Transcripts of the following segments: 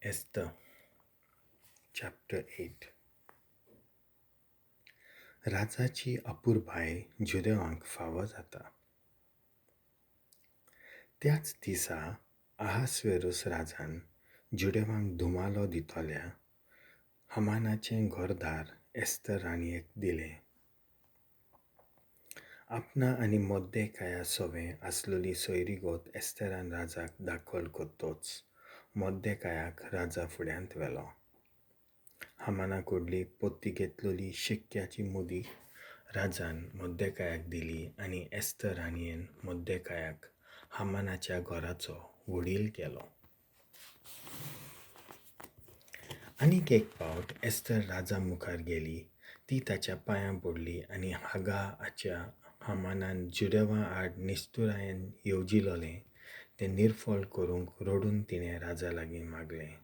Esther chapter 8. राजाची अपुरबाय जुदेवांक फावो जाता. त्याच दिसा अहास्वेरूस राजान जुदेवांक धुमालो दितल्या हमानाचें घरदार एस्तर राणयेक दिलें. आपणा आनी मोर्देकाया सवें आसलेली सोयरीगत एस्तरान राजाक दाखल करतच मोर्देकायाक राजा फुड्यांत व्हेलो. हामाना कडली पोत्ती घेतलेली शिक्क्याची मुदी राजान मोर्देकायाक दिली आनी एस्तर राणयेन मोर्देकायाक हामानाच्या घराचो व्हडील केलो. आनीक एक फावट एस्तर राजा मुखार गेली. ती ताच्या पांयां पडली आनी हागाच्या हामानान जुदेवां आड निश्ठुरायेन येवजिलोलें तें निर्फळ करूंक रडून तिणें राजा लागीं मागलें.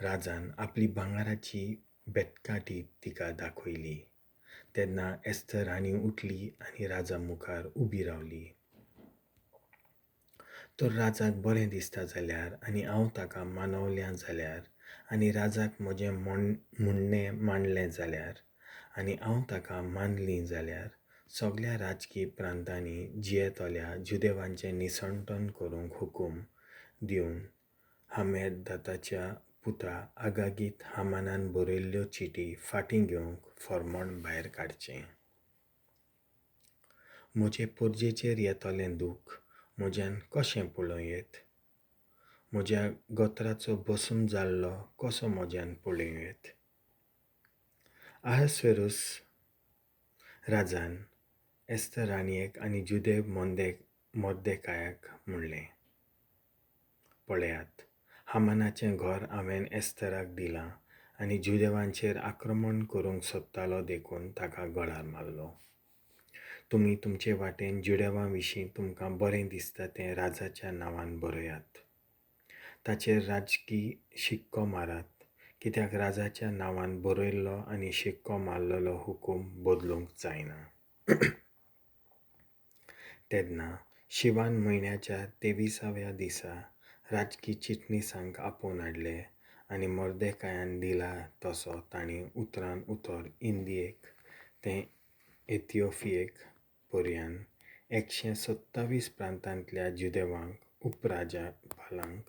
राजान आपली भांगराची बेतकाठी तिका दाखयली. तेन्ना एस्तर राणी उठली आनी राजा मुखार उबी रावली. तर राजाक बरें दिसता जाल्यार आनी हांव ताका मानवल्यां जाल्यार आनी राजाक म्हजें म्हणणें मांडलें जाल्यार आनी हांव ताका मानलीं जाल्यार सगल्या राजकी प्रांतांनी जियेतल्या जुदेवांचें निसंटन करूंक हुकूम दिवन हामेदाताच्या पुता आगागीत हामानान बरयल्ल्यो चिटी फाटीं घेवंक फर्मण भायर काडचें. म्हजे परजेचेर येतलें दूख म्हज्यान कशें पळोवं येत? म्हज्या गोत्राचो भस्म जाल्लो कसो म्हज्यान पळोवं येत? अहास्वेरूस राजान एस्तर राणयेक आनी जुदेव मोर्देकायाक म्हणलें, पळयात, हामानाचें घर हांवें एस्तराक दिलां आनी जुदेवांचेर आक्रमण करूंक सोदतालो देखून ताका गळार मारलो. तुमी तुमचे वाटेन जुदेवां विशीं तुमकां बरें दिसता तें राजाच्या नांवान बरयात. ताचेर राजकी शिक्को मारात, कित्याक राजाच्या नांवान बरयल्लो आनी शिक्को मारलेलो हुकूम बदलूंक जायना. तेन्ना शिवान म्हयन्याच्या 23व्या दिसा राजकी चिटणिसांक आपोवन हाडले आनी मोर्देकायान दिला तसो तांणी उतरान उतर इंडियेक तें एथिओपियेक पर्यान 127 प्रांतांतल्या जुदेवांक, उपराज्यपालांक,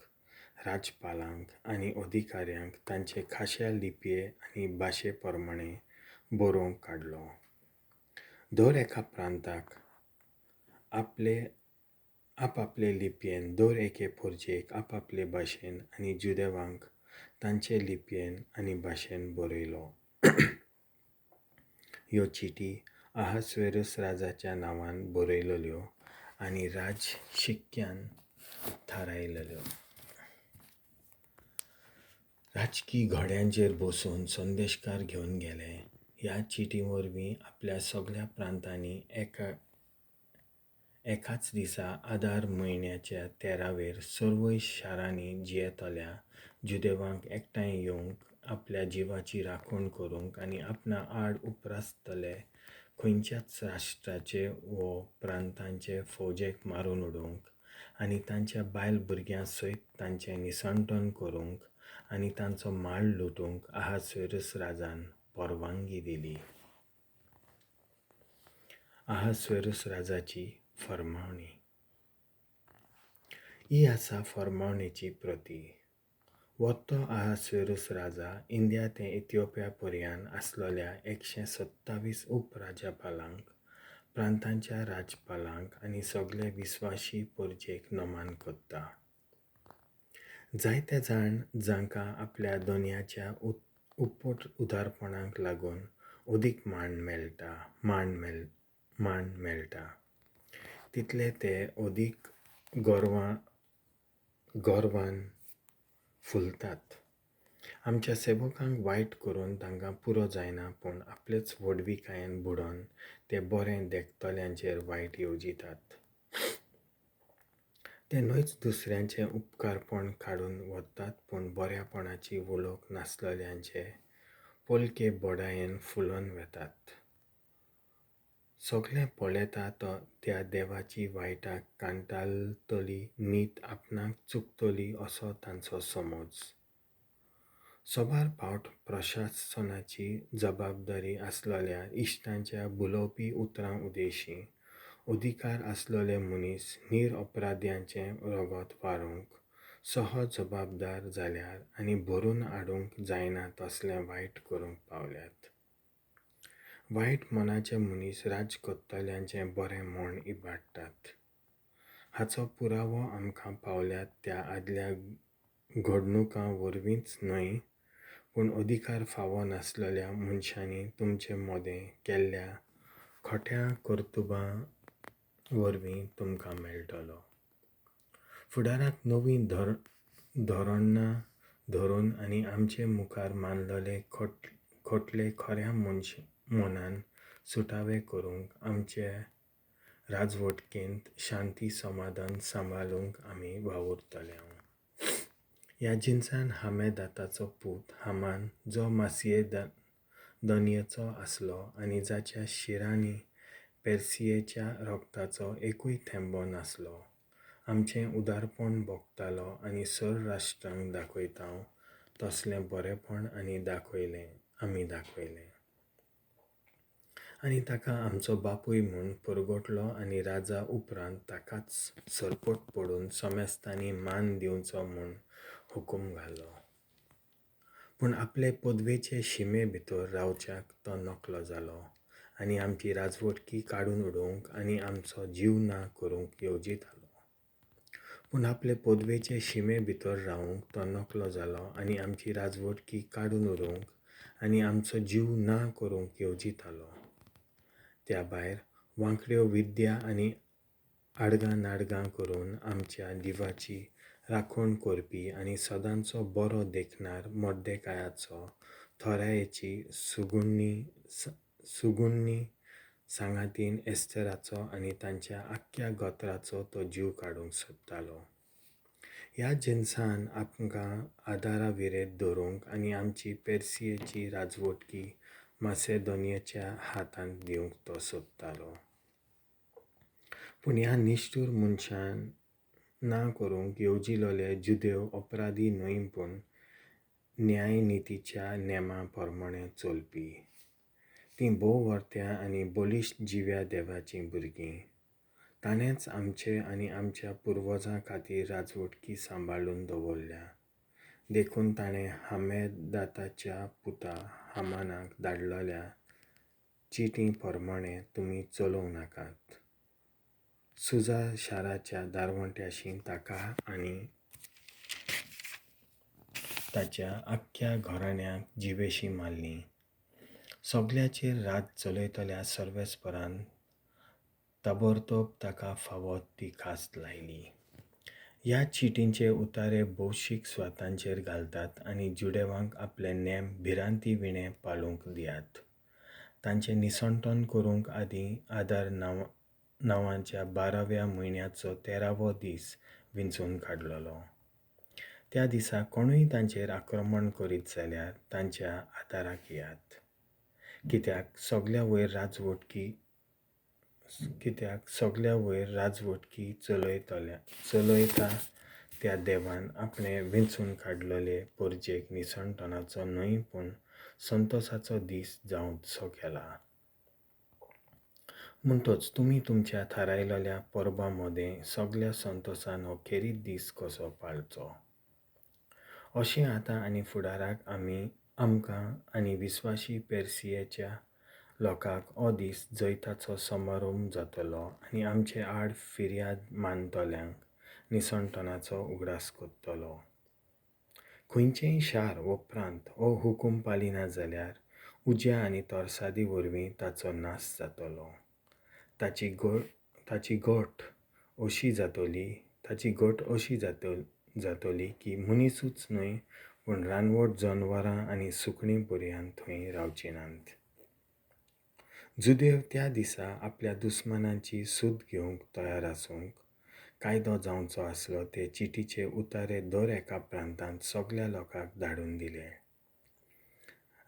राजपालांक आनी अधिकाऱ्यांक तांचे खाशेल्या लिपये आनी भाशे प्रमाणें बरोवंक काडलो. दर एका प्रांताक आपले आपापले लिपयेन, दर एके परजेक आपापले भाशेन आनी जुदेवांक तांचे लिपयेन आनी भाशेन बरयलो. ह्यो चिटी अहास्वेरूस राजाच्या नांवान बरयलेल्यो आनी राज शिक्क्यान थारायलेल्यो. राजकी घोड्यांचेर बसून संदेशकार घेवन गेले. ह्या चिटी वरवीं आपल्या सगल्या प्रांतांनी एकाच दिसा आदार म्हयन्याच्या 13वेर सर्वय शारांनी जियेतल्या जुदेवांक एकठांय येवंक, आपल्या जिवाची राखण करूंक आनी आपणा आड उप्रासतले खंयच्याच राष्ट्राचे वो प्रांतांचे फौजेक मारून उडोवंक आनी तांच्या बायल भुरग्यां सयत तांचें निसंटन करूंक आनी तांचो माल लुटूंक अहास्वेरूस राजान परवानगी दिली. अहास्वेरूस राजाची फर्मावणी. ही आसा फर्मावणेची प्रती. वत्तो अहास्वेरूस राजा इंडिया ते इथिओपिया पर्यान आसलेल्या 127 उपराज्यपालांक, प्रांतांच्या राजपालांक आनी सगले विस्वाशी परजेक नमान करता. जायते जाण जांकां आपल्या दोनयाच्या उपट उदारपणाक लागून अदीक मान मेळटा तितले ते अदीक गर्वान फुलतात. आमच्या सेवकांक वायट करून तांकां पुरो जायना, पूण आपलेच व्हडविकायेन बुडोवन ते बरें देखतल्यांचेर वायट येवजितात. ते न्हयच दुसऱ्यांचें उपकारपण काडून व्हरतात, पूण बऱ्यापणाची वळख नासलेल्यांचे पोलके बडायेन फुलोवन वेतात. सगळें पळयता तो त्या देवाची वायटाक कांतालतली नीत आपणाक चुकतली असो तांचो समज. सबार पावट प्रशासनाची जबाबदारी आसलेल्या इश्टांच्या भुलोवपी उतरां उदेशीं अधिकार आसलेले मनीस निरअपराध्यांचें रगत वारोवंक सह जबाबदार जाल्यार आनी भरून हाडूंक जायना तसलें वायट करूंक पावल्यात. वायट मनाचे मनीस राज करतल्यांचें बरें म्हण इबाडटात. हाचो पुरावो आमकां पावल्यात त्या आदल्या घडणुकां वरवींच न्हय, पूण अधिकार फावो नासलेल्या मनशांनी तुमचे मदें केल्ल्या खोट्या कर्तुबां वरवीं तुमकां मेळटलो. फुडाराक नवीं धोरणां धरून आनी आमचे मुखार मानलेले खोटले खऱ्या मनान सुटावे करूंक आमचे राजवटकेंत शांती समाधान सांबाळूंक आमी वावुरतले. ह्या जिनसान हामेदाताचो पूत हामान, जो मासिएदोनियाचो आसलो आनी जाच्या शिरांनी पेर्सियेच्या रगताचो एकूय थेंबो नासलो, आमचें उदारपण भोगतालो आनी सर राष्ट्रांक दाखयता तसलें बरेंपण आनी दाखयलें आमी दाखयलें. आनी ताका आमचो बापूय म्हूण परगटलो आनी राजा उपरांत ताकाच सरपट पडून समेस्तांनी मान दिवचो म्हूण हुकूम घालो. पूण आपले पदवेचे शिमे भितर रावच्याक तो नकलो जालो आनी आमची राजवटकी काडून उडोवंक आनी आमचो जीव ना करूंक येवजितालो. पूण आपले पदवेचे शिमे भितर रावूंक तो नकलो जालो आनी आमची राजवटकी काडून उडोवंक आनी आमचो जीव ना करूंक येवजितालो. त्या भायर वांकड्यो विद्या आनी आडगां नाडगां करून आमच्या जिवाची राखण करपी आनी सदांचो बरो देखणार मर्देकायाचो थोरायेची सुगुण्णी सांगातीन एस्तेराचो आनी तांच्या आख्ख्या गोत्राचो तो जीव काडूंक सोदतालो. ह्या जिनसान आमकां आदारा विरेत दवरूंक आनी आमची पेर्सियेची राजवटकी मासेदोनियाच्या हातांत दिवंक तो सोदतालो. पूण ह्या निश्ठूर मनशान ना करूंक येवजिलेले जुदेव अपराधी न्हय, पूण न्यायनितीच्या नेमा प्रमाणें चलपी. तीं भोव वर्त्या आनी बळिश्ट जिव्या देवाचीं भुरगीं. ताणेंच आमचे आनी आमच्या पुर्वजां खातीर राजवटकी सांबाळून दवरल्या. देखून ताणें हामेदाताच्या पुता हामानाक धाडलेल्या चिटी प्रमाणें तुमी चलोवं नाकात. सुजा शाराच्या दारवंट्याशी ताका आनी ताच्या आख्ख्या घराण्याक जिवेशी मारलीं. सगल्याचेर राज चलयतल्या सर्वेस्परान ताबडतोब ताका फावो ती खास्त लायली. ह्या चिटींचे उतारे भौशीक सुवातांचेर घालतात आनी जुदेवांक आपले नेम भिरांती विणें पाळूंक दियात. तांचें निसंटन करूंक आदीं आदार नांवाच्या 12व्या म्हयन्याचो 13वो दीस विंचून काडलेलो. त्या दिसा कोणूय तांचेर आक्रमण करीत जाल्यार तांच्या आदाराक येयात. कित्याक सगल्या वयर राजवटकी चलयता त्या देवान आपणें वेंचून काडलेले परजेक निसणटनाचो न्हय पूण संतोसाचो दीस जावचो केला. म्हणटच तुमी तुमच्या थारायलेल्या परबां मदें सगल्या संतोसान हो खेरीत दीस कसो पाळचो. अशें आतां आनी फुडाराक आमी आमकां आनी विस्वाशी पेर्सियेच्या लोकांक हो दीस जैताचो समारंभ जातलो आनी आमचे आड फिर्याद मानतल्यांक निसणटनाचो उगडास करतलो. खंयचेंय शार वो प्रांत हो हुकूम पालिना जाल्यार उज्या आनी तरसादी वरवीं ताचो नाश जातलो. ताची गट अशी जातली की मनिसूच न्हय पूण रानवट जनवरां आनी सुकणीं पर्यंत थंय रावचीं नात. जुदेव त्या दिसा आपल्या दुस्मानांची सूद घेवंक तयार आसूंक कायदो जावचो आसलो ते चिटीचे उतारे दर एका प्रांतांत सगल्या लोकांक धाडून दिले.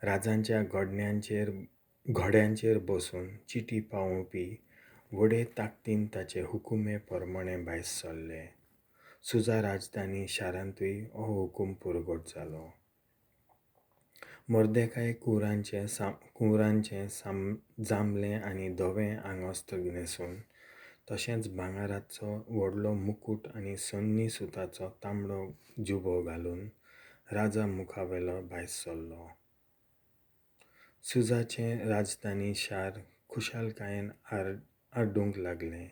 राजांच्या घोडण्यांचेर घोड्यांचेर बसून चिटी पावोवपी व्हडे ताकदीन ताचे हुकुमे परमणें भायर सरले. सुजा राजधानी शारांतूय हो हुकूम परगट जालो. मोर्देकाय कुंवरांचें जांबलें आनी धवें आंगवस्त्र न्हेसून, तशेंच भांगराचो व्हडलो मुकूट आनी सोन्नी सुताचो तांबडो जुबो घालून राजा मुखावेलो भायर सरलो. सुजाचें राजधानी शार खुशालकायेन आड्डूंक लागलें.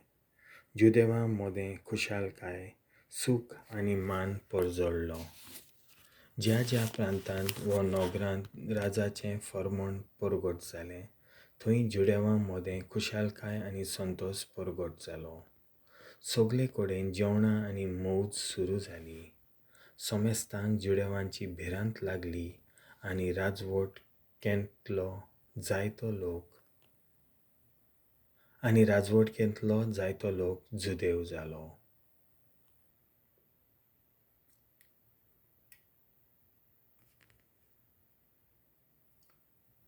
जुदेवां मदें खुशालकाय, सूख आनी मान परजळ्ळो. ज्या ज्या प्रांतांत वो नगरांत राजाचें फर्मण परगट जालें, थंय जुदेवां मदें खुशालकाय आनी संतोस परगट जालो. सगळे कडेन जेवणां आनी मौज सुरू जाली. समेस्तांक जुदेवांची भिरांत लागली आनी राजवटकेंतलो जायतो लोक जुदेव जालो.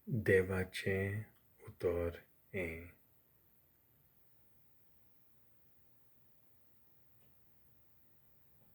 देवाचें उतर हें.